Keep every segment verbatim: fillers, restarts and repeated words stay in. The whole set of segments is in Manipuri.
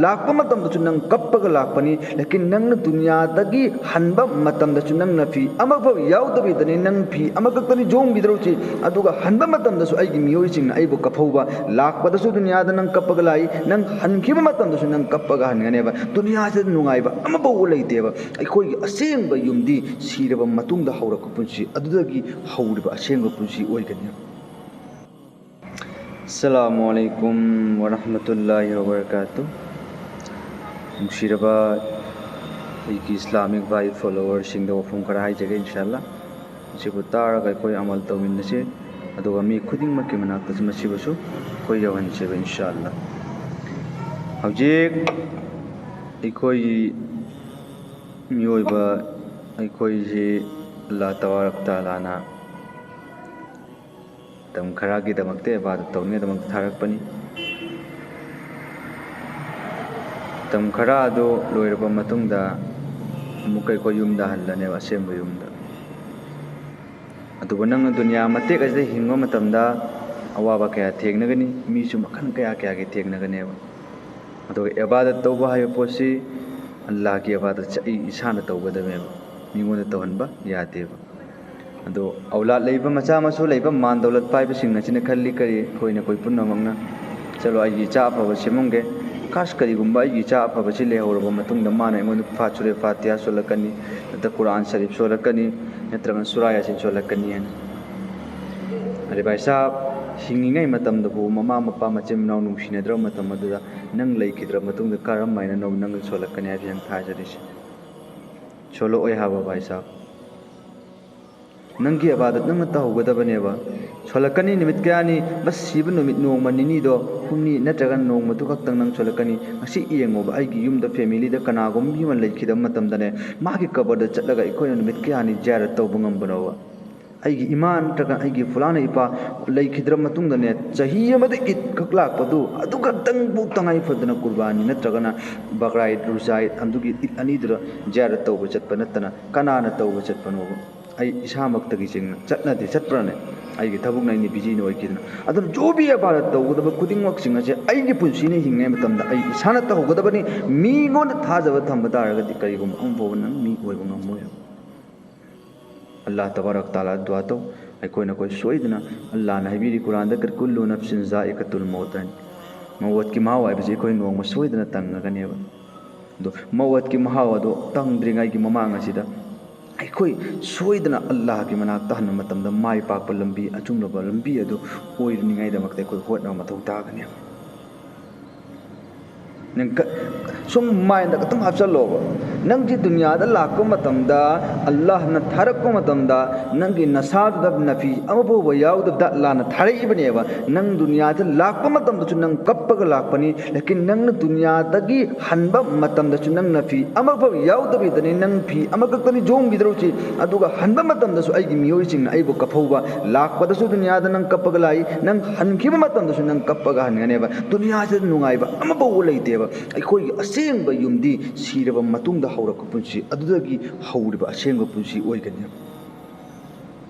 ꯂꯥꯛꯄ ꯃꯇꯝꯗꯁꯨ ꯅꯪ ꯀꯞꯄꯒ ꯂꯥꯛꯄꯅꯤ꯫ ꯂꯦꯀꯤꯟ ꯅꯪꯅ ꯗꯨꯅꯤꯌꯥꯗꯒꯤ ꯍꯟꯕ ꯃꯇꯝꯗꯁꯨ ꯅꯪꯅ ꯐꯤ ꯑꯃꯐꯥꯎ ꯌꯥꯎꯗꯕꯤꯗꯅꯤ, ꯅꯪ ꯐꯤ ꯑꯃꯈꯛꯇꯅꯤ ꯌꯣꯝꯈꯤꯗꯧꯔꯤꯁꯤ꯫ ꯑꯗꯨꯒ ꯍꯟꯕ ꯃꯇꯝꯗꯁꯨ ꯑꯩꯒꯤ ꯃꯤꯑꯣꯏꯁꯤꯡꯅ ꯑꯩꯕꯨ ꯀꯞꯍꯧꯕ, ꯂꯥꯛꯄꯗꯁꯨ ꯗꯨꯅꯤꯌꯥꯗ ꯅꯪ ꯀꯞꯄꯒ ꯂꯥꯛꯏ, ꯅꯪ ꯍꯟꯈꯤꯕ ꯃꯇꯝꯗꯁꯨ ꯅꯪ ꯀꯞꯄꯒ ꯍꯟꯒꯅꯦꯕ꯫ ꯗꯨꯅꯤꯌꯥꯁꯤꯗ ꯅꯨꯡꯉꯥꯏꯕ ꯑꯃꯐꯥꯎꯕ ꯂꯩꯇꯦꯕ꯫ ꯑꯩꯈꯣꯏꯒꯤ ꯑꯁꯦꯡꯕ ꯌꯨꯝꯗꯤ ꯁꯤꯔꯕ ꯃꯇꯨꯡꯗ ꯍꯧꯔꯛꯄ ꯄꯨꯟꯁꯤ, ꯑꯗꯨꯗꯒꯤ ꯍꯧꯔꯤꯕ ꯑꯁꯦꯡꯕ ꯄꯨꯟꯁꯤ ꯑꯣꯏꯒꯅꯤ꯫ ꯑꯁꯂꯥꯃꯨ ꯑꯂꯩꯀꯨꯝ ꯋꯔꯍꯃꯇꯨꯜꯂꯥꯍꯤ ꯋꯕꯔꯀꯥꯇꯨ꯫ ꯅꯨꯡꯁꯤꯔꯕ ꯑꯩꯒꯤ ꯏꯁꯂꯥꯃꯤꯛ ꯚꯥꯏ ꯐꯣꯂꯣꯋꯔꯁꯤꯡꯗ ꯋꯥꯐꯝ ꯈꯔ ꯍꯥꯏꯖꯒꯦ, ꯏꯟꯁꯥ ꯑꯜꯂꯥ꯫ ꯃꯁꯤꯕꯨ ꯇꯥꯔꯒ ꯑꯩꯈꯣꯏ ꯑꯃꯜ ꯇꯧꯃꯤꯟꯅꯁꯤ, ꯑꯗꯨꯒ ꯃꯤ ꯈꯨꯗꯤꯡꯃꯛꯀꯤ ꯃꯅꯥꯛꯇꯁꯨ ꯃꯁꯤꯕꯨꯁꯨ ꯑꯩꯈꯣꯏ ꯌꯧꯍꯟꯁꯦꯕ, ꯏꯟꯁꯥ ꯑꯜꯂꯥ꯫ ꯍꯧꯖꯤꯛ ꯑꯩꯈꯣꯏꯒꯤ ꯃꯤꯑꯣꯏꯕ ꯑꯩꯈꯣꯏꯁꯤ ꯑꯜꯂꯥ ꯇꯕꯥꯔꯛ ꯇꯥꯂꯥꯅ ꯃꯇꯝ ꯈꯔꯒꯤꯗꯃꯛꯇ ꯏꯕꯥꯗꯠ ꯇꯧꯅꯤꯡꯉꯥꯏꯗꯃꯛꯇ ꯊꯥꯔꯛꯄꯅꯤ꯫ ꯃꯇꯝ ꯈꯔ ꯑꯗꯨ ꯂꯣꯏꯔꯕ ꯃꯇꯨꯡꯗ ꯑꯃꯨꯛꯀ ꯑꯩꯈꯣꯏ ꯌꯨꯝꯗ ꯍꯜꯂꯅꯦꯕ, ꯑꯁꯦꯡꯕ ꯌꯨꯝꯗ꯫ ꯑꯗꯨꯕꯨ ꯅꯪꯅ ꯗꯨꯅꯤꯌꯥ ꯃꯇꯦꯛ ꯑꯁꯤꯗ ꯍꯤꯡꯕ ꯃꯇꯝꯗ ꯑꯋꯥꯕ ꯀꯌꯥ ꯊꯦꯡꯅꯒꯅꯤ, ꯃꯤꯁꯨ ꯃꯈꯜ ꯀꯌꯥ ꯀꯌꯥꯒꯤ ꯊꯦꯡꯅꯒꯅꯦꯕ꯫ ꯑꯗꯨꯒ ꯏꯕꯥꯗꯠ ꯇꯧꯕ ꯍꯥꯏꯕ ꯄꯣꯠꯁꯤ ꯑꯜꯂꯥꯍꯒꯤ ꯏꯕꯥꯗꯠꯁꯤ ꯑꯩ ꯏꯁꯥꯅ ꯇꯧꯒꯗꯕꯅꯦꯕ, ꯃꯤꯉꯣꯟꯗ ꯇꯧꯍꯟꯕ ꯌꯥꯗꯦꯕ꯫ ꯑꯗꯣ ꯑꯧꯂꯥꯗ ꯂꯩꯕ, ꯃꯆꯥ ꯃꯁꯨ ꯂꯩꯕ, ꯃꯥꯟ ꯗꯧꯂꯠ ꯄꯥꯏꯕꯁꯤꯡ ꯑꯁꯤꯅ ꯈꯜꯂꯤ ꯀꯔꯤ, ꯑꯩꯈꯣꯏꯅ ꯑꯩꯈꯣꯏ ꯄꯨꯝꯅꯃꯛꯅ, "ꯆꯠꯂꯣ, ꯑꯩꯒꯤ ꯏꯆꯥ ꯑꯐꯕ ꯁꯦꯝꯃꯝꯒꯦ"꯫ ꯈꯥꯁ ꯀꯔꯤꯒꯨꯝꯕ ꯑꯩꯒꯤ ꯏꯆꯥ ꯑꯐꯕꯁꯤ ꯂꯩꯍꯧꯔꯕ ꯃꯇꯨꯡꯗ ꯃꯥꯅ ꯑꯩꯉꯣꯟꯗ ꯐꯥ-, ꯁꯨꯔꯦ ꯐꯥꯇꯤꯍꯥ ꯁꯣꯜꯂꯛꯀꯅꯤ, ꯅꯠꯇ꯭ꯔ ꯀꯨꯔꯥꯟ ꯁꯔꯤꯐ ꯁꯣꯜꯂꯛꯀꯅꯤ, ꯅꯠꯇ꯭ꯔꯒꯅ ꯁꯨꯔꯥ ꯌꯥꯁꯤꯟ ꯁꯣꯜꯂꯛꯀꯅꯤ ꯍꯥꯏꯅ꯫ ꯑꯗꯩ ꯚꯥꯏ ꯁꯥꯍꯕ, ꯍꯤꯡꯉꯤꯉꯩ ꯃꯇꯝꯗꯕꯨ ꯃꯃꯥ ꯃꯄꯥ ꯃꯆꯤꯟ ꯃꯅꯥꯎ ꯅꯨꯡꯁꯤꯅꯗ꯭ꯔꯕ ꯃꯇꯝ ꯑꯗꯨꯗ ꯅꯪ ꯂꯩꯈꯤꯗ꯭ꯔꯕ ꯃꯇꯨꯡꯗ ꯀꯔꯝ ꯍꯥꯏꯅ ꯅꯪ, ꯅꯪ ꯁꯣꯜꯂꯛꯀꯅꯤ ꯍꯥꯏꯕꯁꯤ ꯌꯥꯝ ꯊꯥꯖꯔꯤꯁꯦ꯫ ꯁꯣꯜꯂꯛꯑꯣꯏ ꯍꯥꯏꯕ ꯚꯥꯏ ꯁꯥꯍꯕ꯫ ꯅꯪꯒꯤ ꯏꯕꯥꯗꯠ ꯅꯪꯅ ꯇꯧꯍꯧꯒꯗꯕꯅꯦꯕ꯫ ꯁꯣꯜꯂꯛꯀꯅꯤ ꯅꯨꯃꯤꯠ ꯀꯌꯥꯅꯤ, ꯕꯁ ꯁꯤꯕ ꯅꯨꯃꯤꯠ ꯅꯣꯡꯃ ꯅꯤꯅꯤꯗꯣ, ꯍꯨꯝꯅꯤ ꯅꯠꯇ꯭ꯔꯒ ꯅꯣꯡꯃꯗꯨ ꯈꯛꯇꯪ ꯅꯪ ꯁꯣꯜꯂꯛꯀꯅꯤ꯫ ꯉꯁꯤ ꯌꯦꯡꯉꯣꯕ, ꯑꯩꯒꯤ ꯌꯨꯝꯗ ꯐꯦꯃꯤꯂꯤꯗ ꯀꯅꯥꯒꯨꯝꯕ ꯃꯤ ꯑꯃ ꯂꯩꯈꯤꯗꯕ ꯃꯇꯝꯗꯅꯦ, ꯃꯥꯒꯤ ꯀꯕꯔꯗ ꯆꯠꯂꯒ ꯑꯩꯈꯣꯏꯅ ꯅꯨꯃꯤꯠ ꯀꯌꯥꯅꯤ ꯖꯤꯌꯥꯔꯠ ꯇꯧꯕ ꯉꯝꯕꯅꯣꯕ? ꯑꯩꯒꯤ ꯏꯃꯥ ꯅꯠꯇ꯭ꯔꯒ ꯑꯩꯒꯤ ꯐꯨꯂꯥꯅ ꯏꯄꯥ ꯂꯩꯈꯤꯗ꯭ꯔ ꯃꯇꯨꯡꯗꯅꯦ, ꯆꯍꯤ ꯑꯃꯗ ꯏꯗ ꯈꯛ ꯂꯥꯛꯄꯗꯨ, ꯑꯗꯨ ꯈꯛꯇꯪꯕꯨ ꯇꯉꯥꯏ ꯐꯗꯅ ꯀꯨꯔꯕꯥꯅꯤ ꯅꯠꯇ꯭ꯔꯒꯅ ꯕꯀ꯭ꯔꯥ ꯏꯗ, ꯔꯨꯖꯥ ꯏꯗ, ꯑꯗꯨꯒꯤ ꯏꯗ ꯑꯅꯤꯗꯨꯗ ꯖꯤꯌꯥꯔꯠ ꯇꯧꯕ ꯆꯠꯄ ꯅꯠꯇꯅ ꯀꯅꯥꯅ ꯇꯧꯕ ꯆꯠꯄꯅꯣꯕ? ꯑꯩ ꯏꯁꯥꯃꯛꯇꯒꯤ ꯆꯤꯡꯅ ꯆꯠꯅꯗꯤ ꯆꯠꯄ꯭ꯔꯅꯦ? ꯑꯩꯒꯤ ꯊꯕꯛꯅ ꯑꯩꯅ ꯕꯤꯖꯤꯅ ꯑꯣꯏꯈꯤꯗꯅ꯫ ꯑꯗꯨꯅ ꯖꯣ ꯚꯤ ꯏꯕꯥꯗꯠ ꯇꯧꯒꯗꯕ ꯈꯨꯗꯤꯡꯃꯛꯁꯤꯡ ꯑꯁꯦ ꯑꯩꯒꯤ ꯄꯨꯟꯁꯤꯅ ꯍꯤꯡꯉꯤꯉꯩ ꯃꯇꯝꯗ ꯑꯩ ꯏꯁꯥꯅ ꯇꯧꯍꯧꯒꯗꯕꯅꯤ꯫ ꯃꯤꯉꯣꯟꯗ ꯊꯥꯖꯕ ꯊꯝꯕ ꯇꯥꯔꯒꯗꯤ ꯀꯔꯤꯒꯨꯝꯕ ꯑꯃ ꯐꯥꯎꯕ ꯅꯪ ꯃꯤ ꯑꯣꯏꯕ ꯉꯝꯃꯣꯏ꯫ ꯑꯜꯂꯥꯍ ꯇꯕꯥꯔꯛ ꯇꯥꯂꯥ ꯗꯨꯋꯥ ꯇꯧ꯫ ꯑꯩꯈꯣꯏ ꯅꯈꯣꯏ ꯁꯣꯏꯗꯅ, ꯑꯜꯂꯥꯍꯅ ꯍꯥꯏꯕꯤꯔꯤ ꯀꯨꯔꯥꯟꯗ, "ꯀꯨꯜꯂꯨ ꯅꯐꯁꯤꯟ ꯖꯥꯏꯀꯥꯇꯨꯜ ꯃꯧꯠ" ꯍꯥꯏꯅ꯫ ꯃꯧꯠꯀꯤ ꯃꯍꯥꯎ ꯍꯥꯏꯕꯁꯤ ꯑꯩꯈꯣꯏ ꯅꯣꯡꯃ ꯁꯣꯏꯗꯅ ꯇꯪꯉꯒꯅꯦꯕ꯫ ꯑꯗꯣ ꯃꯧꯠꯀꯤ ꯃꯍꯥꯎ ꯑꯗꯣ ꯇꯪꯗ꯭ꯔꯤꯉꯩꯒꯤ ꯃꯃꯥꯡ ꯑꯁꯤꯗ ꯑꯩꯈꯣꯏ ꯁꯣꯏꯗꯅ ꯑꯜꯂꯥꯍꯒꯤ ꯃꯅꯥꯛꯇ ꯍꯟꯕ ꯃꯇꯝꯗ ꯃꯥꯏ ꯄꯥꯛꯄ ꯂꯝꯕꯤ, ꯑꯆꯨꯝꯂꯕ ꯂꯝꯕꯤ ꯑꯗꯨ ꯑꯣꯏꯔꯨꯅꯤꯉꯥꯏꯗꯃꯛꯇ ꯑꯩꯈꯣꯏ ꯍꯣꯠꯅꯕ ꯃꯊꯧ ꯇꯥꯒꯅꯦꯕ꯫ ꯅꯪ ꯀ-, ꯁꯨꯝ ꯃꯥꯏꯟꯗ ꯈꯛꯇꯪ ꯍꯥꯞꯆꯜꯂꯣꯕ꯫ ꯅꯪꯁꯤ ꯗꯨꯅꯤꯌꯥꯗ ꯂꯥꯛꯄ ꯃꯇꯝꯗ, ꯑꯜꯂꯥꯍꯅ ꯊꯥꯔꯛꯄ ꯃꯇꯝꯗ, ꯅꯪꯒꯤ ꯅꯁꯥꯗꯨꯗ ꯅꯐꯤ ꯑꯃꯐꯥꯎꯕ ꯌꯥꯎꯗꯕꯗ ꯑꯜꯂꯥꯍꯅ ꯊꯥꯔꯛꯏꯕꯅꯦꯕ꯫ ꯅꯪ ꯗꯨꯅꯤꯌꯥꯗ ꯂꯥꯛꯄ ꯃꯇꯝꯗꯁꯨ ꯅꯪ ꯀꯞꯄꯒ ꯂꯥꯛꯄꯅꯤ, ꯂꯦꯀꯤꯟ ꯅꯪꯅ ꯗꯨꯅꯤꯌꯥꯗꯒꯤ ꯍꯟꯕ ꯃꯇꯝꯗꯁꯨ ꯅꯪ ꯅꯐꯤ ꯑꯃꯐꯥꯎ ꯌꯥꯎꯗꯕꯤꯗꯅꯤ, ꯅꯪ ꯐꯤ ꯑꯃꯈꯛꯇꯅꯤ ꯌꯣꯝꯈꯤꯗꯧꯔꯤꯁꯤ꯫ ꯑꯗꯨꯒ ꯍꯟꯕ ꯃꯇꯝꯗꯁꯨ ꯑꯩꯒꯤ ꯃꯤꯑꯣꯏꯁꯤꯡꯅ ꯑꯩꯕꯨ ꯀꯞꯍꯧꯕ, ꯂꯥꯛꯄꯗꯁꯨ ꯗꯨꯅꯤꯌꯥꯗ ꯅꯪ ꯀꯞꯄꯒ ꯂꯥꯛꯏ, ꯅꯪ ꯍꯟꯈꯤꯕ ꯃꯇꯝꯗꯁꯨ ꯅꯪ ꯀꯞꯄꯒ ꯍꯟꯒꯅꯦꯕ꯫ ꯗꯨꯅꯤꯌꯥꯁꯤꯗ ꯅꯨꯡꯉꯥꯏꯕ ꯑꯃꯐꯥꯎꯕ ꯂꯩꯇꯦꯕ꯫ ꯑꯩꯈꯣꯏꯒꯤ ꯑꯁꯦꯡꯕ ꯌꯨꯝꯗꯤ ꯁꯤꯔꯕ ꯃꯇꯨꯡꯗ ꯍꯧꯔꯛꯄ ꯄꯨꯟꯁꯤ, ꯑꯗꯨꯗꯒꯤ ꯍꯧꯔꯤꯕ ꯑꯁꯦꯡꯕ ꯄꯨꯟꯁꯤ ꯑꯣꯏꯒꯅꯤ꯫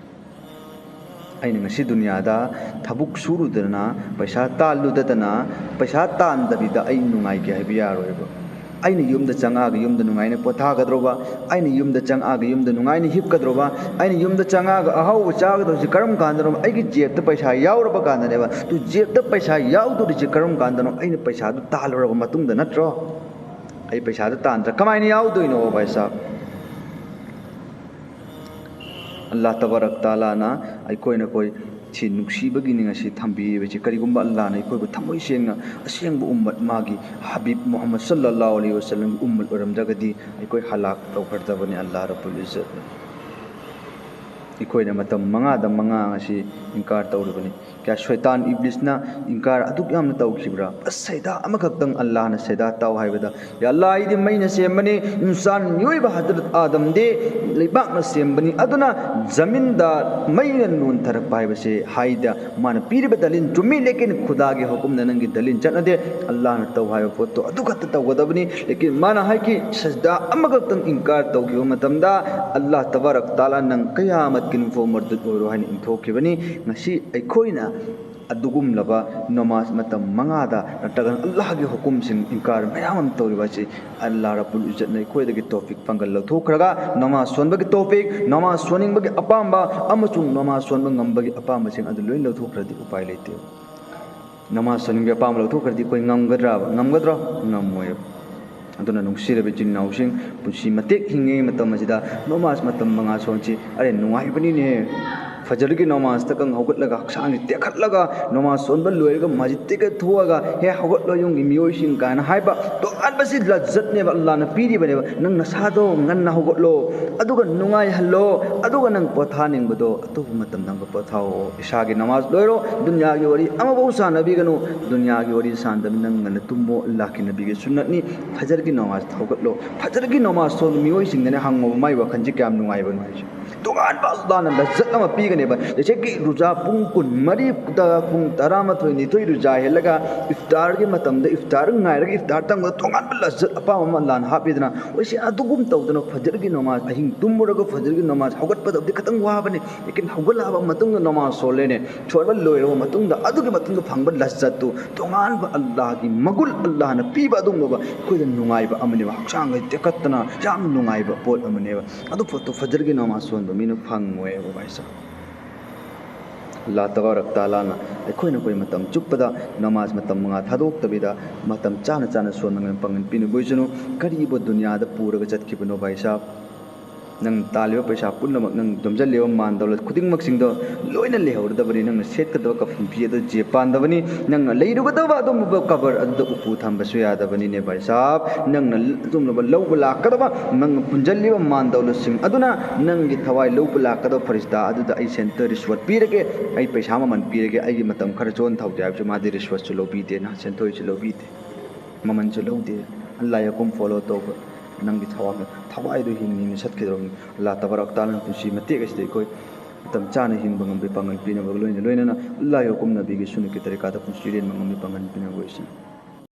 ꯑꯩꯅ ꯉꯁꯤ ꯗꯨꯅꯤꯌꯥꯗ ꯊꯕꯛ ꯁꯨꯔꯨꯗꯅ, ꯄꯩꯁꯥ ꯇꯥꯜꯂꯨꯗꯗꯅ, ꯄꯩꯁꯥ ꯇꯥꯟꯗꯕꯤꯗ ꯑꯩ ꯅꯨꯡꯉꯥꯏꯒꯦ ꯍꯥꯏꯕ ꯌꯥꯔꯣꯏꯕ꯫ ꯑꯩꯅ ꯌꯨꯝꯗ ꯆꯪꯉꯛꯑꯒ ꯌꯨꯝꯗ ꯅꯨꯡꯉꯥꯏꯅ ꯄꯣꯊꯥꯒꯗ꯭ꯔꯣꯕ? ꯑꯩꯅ ꯌꯨꯝꯗ ꯆꯪꯉꯛꯑꯒ ꯌꯨꯝꯗ ꯅꯨꯡꯉꯥꯏꯅ ꯍꯤꯞꯀꯗ꯭ꯔꯣꯕ? ꯑꯩꯅ ꯌꯨꯝꯗ ꯆꯪꯉꯛꯑꯒ ꯑꯍꯥꯎꯕ ꯆꯥꯒꯗꯧꯔꯤꯁꯤ ꯀꯔꯝ ꯀꯥꯟꯗꯅꯣ? ꯑꯩꯒꯤ ꯖꯦꯕꯇ ꯄꯩꯁꯥ ꯌꯥꯎꯔꯕ ꯀꯥꯟꯗꯅꯦꯕ꯫ ꯑꯗꯨ ꯖꯦꯕꯇ ꯄꯩꯁꯥ ꯌꯥꯎꯗꯣꯔꯤꯁꯤ ꯀꯔꯝ ꯀꯥꯟꯗꯅꯣ? ꯑꯩꯅ ꯄꯩꯁꯥꯗꯨ ꯇꯥꯜꯂꯨꯔꯕ ꯃꯇꯨꯡꯗ ꯅꯠꯇ꯭ꯔꯣ? ꯑꯩ ꯄꯩꯁꯥꯗꯨ ꯇꯥꯟꯗ꯭ꯔ ꯀꯃꯥꯏꯅ ꯌꯥꯎꯗꯣꯏꯅꯣ, ꯚꯥꯏ ꯁꯥꯍꯕ? ꯑꯜꯂꯥꯍ ꯇꯕꯥꯔꯛ ꯇꯥꯂꯥꯅ ꯑꯩꯈꯣꯏ ꯅꯈꯣꯏ ꯁꯤ ꯅꯨꯡꯁꯤꯕꯒꯤꯅꯤ ꯉꯁꯤ ꯊꯝꯕꯤꯔꯤꯕꯁꯤ꯫ ꯀꯔꯤꯒꯨꯝꯕ ꯑꯜꯂꯥꯍꯅ ꯑꯩꯈꯣꯏꯕꯨ ꯊꯃꯣꯏ ꯁꯦꯡꯅ ꯑꯁꯦꯡꯕ ꯎꯝꯃꯠ, ꯃꯥꯒꯤ ꯍꯕꯤꯕ ꯃꯨꯍꯝꯃꯗ ꯁꯜꯂꯜꯂꯥꯍꯨ ꯑꯂꯩꯍꯤ ꯋꯁꯜꯂꯝꯒꯤ ꯎꯝꯃꯠ ꯑꯣꯏꯔꯝꯗ꯭ꯔꯒꯗꯤ ꯑꯩꯈꯣꯏ ꯍꯂꯥꯛ ꯇꯧꯈ꯭ꯔꯗꯕꯅꯤ ꯑꯜꯂꯥꯍ ꯔꯕꯨꯜ ꯏꯖꯠꯅ꯫ ꯑꯩꯈꯣꯏꯅ ꯃꯇꯝ ꯃꯉꯥꯗ ꯃꯉꯥ ꯑꯁꯤ ꯏꯟꯀꯥꯔ ꯇꯧꯔꯤꯕꯅꯤ꯫ ꯀꯌꯥ ꯁꯩꯇꯥꯟ ꯏꯕ꯭ꯂꯤꯁꯅ ꯏꯟꯀꯥꯔ ꯑꯗꯨꯛ ꯌꯥꯝꯅ ꯇꯧꯈꯤꯕ꯭ꯔꯥ? ꯕꯁ ꯁꯩꯗꯥ ꯑꯃꯈꯛꯇꯪ ꯑꯜꯂꯥꯍꯅ ꯁꯩꯗꯥ ꯇꯥꯎ ꯍꯥꯏꯕꯗ, "ꯌꯥ ꯑꯜꯂꯥꯍ, ꯑꯩꯗꯤ ꯃꯩꯅ ꯁꯦꯝꯕꯅꯤ, ꯏꯟꯁꯥꯟ ꯃꯤꯑꯣꯏꯕ ꯍꯖꯔꯠ ꯑꯥꯗꯝꯗꯤ ꯂꯩꯕꯥꯛꯅ ꯁꯦꯝꯕꯅꯤ, ꯑꯗꯨꯅ ꯖꯃꯤꯟꯗ ꯃꯩꯅ ꯅꯣꯟꯊꯔꯛꯄ ꯍꯥꯏꯕꯁꯦ" ꯍꯥꯏꯗ ꯃꯥꯅ ꯄꯤꯔꯤꯕ ꯗꯂꯤꯜ ꯆꯨꯝꯃꯤ, ꯂꯦꯀꯤꯟ ꯈꯨꯗꯥꯒꯤ ꯍꯨꯀꯨꯝꯅ ꯅꯪꯒꯤ ꯗꯂꯤꯜ ꯆꯠꯅꯗꯦ꯫ ꯑꯜꯂꯥꯍꯅ ꯇꯧ ꯍꯥꯏꯕ ꯄꯣꯠꯇꯣ ꯑꯗꯨ ꯈꯛꯇ ꯇꯧꯒꯗꯕꯅꯤ꯫ ꯂꯦꯀꯤꯟ ꯃꯥꯅ ꯍꯥꯏꯈꯤ, ꯁꯖꯗꯥ ꯑꯃꯈꯛꯇꯪ ꯏꯟꯀꯥꯔ ꯇꯧꯈꯤꯕ ꯃꯇꯝꯗ ꯑꯜꯂꯥꯍ ꯇꯕꯥꯔꯛ ꯇꯥꯂꯥ ꯅꯪ ꯀꯌꯥꯃꯠꯀꯤ ꯅꯨꯡꯐꯥꯎ ꯃꯔꯗꯨꯠ ꯑꯣꯏꯔꯣ ꯍꯥꯏꯅ ꯏꯟꯊꯣꯛꯈꯤꯕꯅꯤ꯫ ꯉꯁꯤ ꯑꯩꯈꯣꯏꯅ ꯑꯗꯨꯒꯨꯝꯂꯕ ꯅꯃꯥꯖ ꯃꯇꯝ ꯃꯉꯥꯗ ꯅꯠꯇ꯭ꯔꯒ ꯑꯜꯂꯥꯍꯒꯤ ꯍꯨꯀꯨꯝꯁꯤꯡ ꯏꯟꯀꯥꯔ ꯃꯌꯥꯝ ꯑꯃ ꯇꯧꯔꯤꯕ ꯑꯁꯤ ꯑꯜꯂꯥꯍ ꯔꯕꯨꯜ ꯏꯖꯠꯅ ꯑꯩꯈꯣꯏꯗꯒꯤ ꯇꯧꯐꯤꯛ ꯄꯥꯡꯒꯜ ꯂꯧꯊꯣꯛꯈ꯭ꯔꯒ, ꯅꯃꯥꯖ ꯁꯣꯟꯕꯒꯤ ꯇꯧꯐꯤꯛ, ꯅꯃꯥꯖ ꯁꯣꯟꯅꯤꯡꯕꯒꯤ ꯑꯄꯥꯝꯕ ꯑꯃꯁꯨꯡ ꯅꯃꯥꯖ ꯁꯣꯟꯕ ꯉꯝꯕꯒꯤ ꯑꯄꯥꯝꯕꯁꯤꯡ ꯑꯗꯨ ꯂꯣꯏ ꯂꯧꯊꯣꯛꯈ꯭ꯔꯗꯤ ꯎꯄꯥꯏ ꯂꯩꯇꯦ꯫ ꯅꯃꯥꯖ ꯁꯣꯟꯅꯤꯡꯕꯒꯤ ꯑꯄꯥꯝꯕ ꯂꯧꯊꯣꯛꯈ꯭ꯔꯗꯤ ꯑꯩꯈꯣꯏ ꯉꯝꯒꯗ꯭ꯔꯥꯕ? ꯉꯝꯒꯗ꯭ꯔꯣ? ꯉꯝꯃꯣꯏꯕ꯫ ꯑꯗꯨꯅ ꯅꯨꯡꯁꯤꯔꯕ ꯏꯆꯤꯟ ꯏꯅꯥꯎꯁꯤꯡ, ꯄꯨꯟꯁꯤ ꯃꯇꯦꯛ ꯍꯤꯡꯉꯤꯉꯩ ꯃꯇꯝ ꯑꯁꯤꯗ ꯅꯃꯥꯖ ꯃꯇꯝ ꯃꯉꯥ ꯁꯣꯟꯁꯤ꯫ ꯑꯔꯦ, ꯅꯨꯡꯉꯥꯏꯕꯅꯤꯅꯦ, ꯐꯖꯔꯒꯤ ꯅꯃꯥꯖꯇꯒ ꯍꯧꯒꯠꯂꯒ, ꯍꯛꯆꯥꯡꯁꯤ ꯇꯦꯛꯈꯠꯂꯒ, ꯅꯃꯥꯖ ꯁꯣꯟꯕ ꯂꯣꯏꯔꯒ ꯃꯁꯖꯤꯠꯇꯒ ꯊꯣꯛꯑꯒ, "ꯍꯦ, ꯍꯧꯒꯠꯂꯣ ꯌꯨꯝꯒꯤ ꯃꯤꯑꯣꯏꯁꯤꯡ" ꯀꯥꯏꯅ ꯍꯥꯏꯕ ꯇꯣꯉꯥꯟꯕꯁꯤ ꯂꯖꯠꯅꯦꯕ, ꯑꯜꯂꯥꯍꯅ ꯄꯤꯔꯤꯕꯅꯦꯕ꯫ ꯅꯪ ꯅꯁꯥꯗꯣ ꯉꯟꯅ ꯍꯧꯒꯠꯂꯣ, ꯑꯗꯨꯒ ꯅꯨꯡꯉꯥꯏꯍꯜꯂꯣ, ꯑꯗꯨꯒ ꯅꯪ ꯄꯣꯊꯥꯅꯤꯡꯕꯗꯣ ꯑꯇꯣꯞꯄ ꯃꯇꯝꯗ ꯑꯃꯨꯛꯀ ꯄꯣꯊꯥꯑꯣ꯫ ꯏꯁꯥꯒꯤ ꯅꯃꯥꯖ ꯂꯣꯏꯔꯣ, ꯗꯨꯅꯤꯌꯥꯒꯤ ꯋꯥꯔꯤ ꯑꯃꯐꯥꯎ ꯁꯥꯟꯅꯕꯤꯒꯅꯨ꯫ ꯗꯨꯅꯤꯌꯥꯒꯤ ꯋꯥꯔꯤ ꯁꯥꯟꯅꯗꯕ ꯅꯪ ꯉꯟꯅ ꯇꯨꯝꯃꯣ, ꯑꯜꯂꯥꯍꯀꯤ ꯅꯕꯤꯒꯤ ꯁꯨꯟꯅꯠꯅꯤ꯫ ꯐꯖꯔꯒꯤ ꯅꯃꯥꯖ ꯍꯧꯒꯠꯂꯣ꯫ ꯐꯖꯔꯒꯤ ꯅꯃꯥꯖ ꯁꯣꯟꯕ ꯃꯤꯑꯣꯏꯁꯤꯡꯗꯅꯦ ꯍꯪꯉꯣꯕ, ꯃꯥꯏ ꯋꯥꯈꯜꯁꯤ ꯀꯌꯥꯝ ꯅꯨꯡꯉꯥꯏꯕꯅꯣ ꯍꯥꯏꯁꯦ꯫ ꯇꯣꯉꯥꯟꯕ ꯑꯜꯂꯥꯍꯅ ꯂꯖꯠ ꯑꯃ ꯄꯤꯒꯅꯦꯕ꯫ ꯖꯩꯁꯦ ꯀꯤ ꯔꯨꯖꯥ ꯄꯨꯡ ꯀꯨꯟꯃꯔꯤꯗ ꯄꯨꯡ ꯇꯔꯥꯃꯥꯊꯣꯏ, ꯅꯤꯊꯣꯏ ꯔꯨꯖꯥ ꯍꯦꯜꯂꯒ ꯏꯐꯇꯥꯔꯒꯤ ꯃꯇꯝꯗ ꯏꯐꯇꯥꯔ ꯉꯥꯏꯔꯒ ꯏꯐꯇꯥꯔ ꯇꯪꯕꯗ ꯇꯣꯉꯥꯟꯕ ꯂꯖꯠ ꯑꯄꯥꯝꯕ ꯑꯃ ꯑꯜꯂꯥꯍꯅ ꯍꯥꯞꯄꯤꯗꯅ, ꯑꯩꯈꯣꯏꯁꯦ ꯑꯗꯨꯒꯨꯝ ꯇꯧꯗꯅ ꯐꯖꯔꯒꯤ ꯅꯃꯥꯖ, ꯑꯍꯤꯡ ꯇꯨꯝꯃꯨꯔꯒ ꯐꯖꯔꯒꯤ ꯅꯃꯥꯖ ꯍꯧꯒꯠꯄꯗꯕꯨꯗꯤ ꯈꯤꯇꯪ ꯋꯥꯕꯅꯤ, ꯂꯦꯀꯤꯟ ꯍꯧꯒꯠꯂꯛꯑꯕ ꯃꯇꯨꯡꯗ ꯅꯃꯥꯖ ꯁꯣꯜꯂꯦꯅꯦ, ꯁꯣꯟꯕ ꯂꯣꯏꯔꯕ ꯃꯇꯨꯡꯗ ꯑꯗꯨꯒꯤ ꯃꯇꯨꯡꯗ ꯐꯪꯕ ꯂꯖꯠꯇꯨ ꯇꯣꯉꯥꯟꯕ ꯑꯜꯂꯥꯍꯒꯤ ꯃꯒꯨꯜ, ꯑꯜꯂꯥꯍꯅ ꯄꯤꯕ ꯑꯗꯨꯒꯨꯝꯂꯕ ꯑꯩꯈꯣꯏꯗ ꯅꯨꯡꯉꯥꯏꯕ ꯑꯃꯅꯦꯕ, ꯍꯛꯆꯥꯡꯒ ꯇꯦꯛꯈꯠꯇꯅ ꯌꯥꯝ ꯅꯨꯡꯉꯥꯏꯕ ꯄꯣꯠ ꯑꯃꯅꯦꯕ꯫ ꯑꯗꯨ ꯄꯣꯠꯇꯣ ꯐꯖꯔꯒꯤ ꯅꯃꯥꯖ ꯁꯣꯟꯕ ꯃꯤꯅ ꯐꯪꯉꯣꯏꯕ, ꯚꯥꯏ ꯁꯥꯍꯕ꯫ ꯑꯜꯂꯥꯍ ꯇꯕꯥꯔꯛ ꯇꯥꯂꯥꯅ ꯑꯩꯈꯣꯏꯅ ꯑꯩꯈꯣꯏ ꯃꯇꯝ ꯆꯨꯞꯄꯗ ꯅꯃꯥꯖ ꯃꯇꯝ ꯃꯉꯥ ꯊꯥꯗꯣꯛꯇꯕꯤꯗ ꯃꯇꯝ ꯆꯥꯅ ꯆꯥꯅ ꯁꯣꯟꯕ ꯉꯝꯕ ꯄꯥꯡꯒꯜ ꯄꯤꯅꯕ ꯑꯣꯏꯁꯅꯨ꯫ ꯀꯔꯤꯕꯨ ꯗꯨꯅꯤꯌꯥꯗ ꯄꯨꯔꯒ ꯆꯠꯈꯤꯕꯅꯣ, ꯚꯥꯏ ꯁꯥꯍꯕ? ꯅꯪ ꯇꯥꯜꯂꯤꯕ ꯄꯩꯁꯥ ꯄꯨꯝꯅꯃꯛ, ꯅꯪ ꯌꯣꯝꯁꯤꯜꯂꯤꯕ ꯃꯥꯟ ꯗꯧꯂꯠ ꯈꯨꯗꯤꯡꯃꯛꯁꯤꯡꯗꯣ ꯂꯣꯏꯅ ꯂꯩꯍꯧꯔꯗꯕꯅꯤ꯫ ꯅꯪꯅ ꯁꯦꯠꯀꯗꯕ ꯀꯐꯟ ꯐꯤ ꯑꯗꯨ ꯖꯦ ꯄꯥꯟꯗꯕꯅꯤ꯫ ꯅꯪꯅ ꯂꯩꯔꯨꯒꯗꯕ ꯑꯗꯨꯒꯨꯝꯂꯕ ꯀꯕꯔ ꯑꯗꯨꯗ ꯎꯄꯨ ꯊꯝꯕꯁꯨ ꯌꯥꯗꯕꯅꯤꯅꯦ ꯚꯥꯏ ꯁꯥꯍꯕ꯫ ꯅꯪꯅ ꯑꯗꯨꯒꯨꯝꯂꯕ ꯂꯧꯕ ꯂꯥꯛꯀꯗꯕ, ꯅꯪꯅ ꯄꯨꯟꯁꯤꯜꯂꯤꯕ ꯃꯥꯟ ꯗꯧꯂꯠꯁꯤꯡ ꯑꯗꯨꯅ ꯅꯪꯒꯤ ꯊꯋꯥꯏ ꯂꯧꯕ ꯂꯥꯛꯀꯗꯕ ꯐꯔꯤꯁꯇꯥ ꯑꯗꯨꯗ ꯑꯩ ꯁꯦꯟꯇꯔ ꯔꯤꯁꯋꯠ ꯄꯤꯔꯒꯦ, ꯑꯩ ꯄꯩꯁꯥ ꯃꯃꯜ ꯄꯤꯔꯒꯦ, ꯑꯩꯒꯤ ꯃꯇꯝ ꯈꯔ ꯆꯣꯟꯊꯍꯧꯒꯦ ꯍꯥꯏꯕꯁꯨ ꯃꯥꯗꯤ ꯔꯤꯁꯋꯠꯁꯨ ꯂꯧꯕꯤꯗꯦ, ꯅꯍꯥꯛ ꯁꯦꯟꯊꯣꯏꯁꯨ ꯂꯧꯕꯤꯗꯦ, ꯃꯃꯜꯁꯨ ꯂꯧꯗꯦ꯫ ꯑꯜꯂꯥꯍ ꯍꯨꯀꯨꯝ ꯐꯣꯂꯣ ꯇꯧꯕ ꯅꯪꯒꯤ ꯊꯋꯥꯏ, ꯊꯋꯥꯏꯗꯨ ꯍꯤꯡꯅ ꯍꯤꯡꯅ ꯆꯠꯈꯤꯗꯧꯔꯕꯅꯤ꯫ ꯑꯜꯂꯥꯍ ꯇꯕꯥꯔꯛ ꯇꯥꯂꯥꯅ ꯄꯨꯟꯁꯤ ꯃꯇꯦꯛ ꯑꯁꯤꯗ ꯑꯩꯈꯣꯏ ꯃꯇꯝ ꯆꯥꯅ ꯍꯤꯡꯕ ꯉꯝꯕꯒꯤ ꯄꯥꯡꯒꯜ ꯄꯤꯅꯕꯒ ꯂꯣꯏꯅ ꯂꯣꯏꯅꯅ ꯑꯜꯂꯥꯍ ꯍꯨꯀꯨꯝ ꯅꯕꯤꯒꯤ ꯁꯨꯟꯅꯠꯀꯤ ꯇꯔꯤꯀꯥꯗ ꯄꯨꯟꯁꯤ ꯂꯦꯟꯕ ꯉꯝꯕꯒꯤ ꯄꯥꯡꯒꯜ ꯄꯤꯅꯕ ꯑꯣꯏꯁꯅꯨ꯫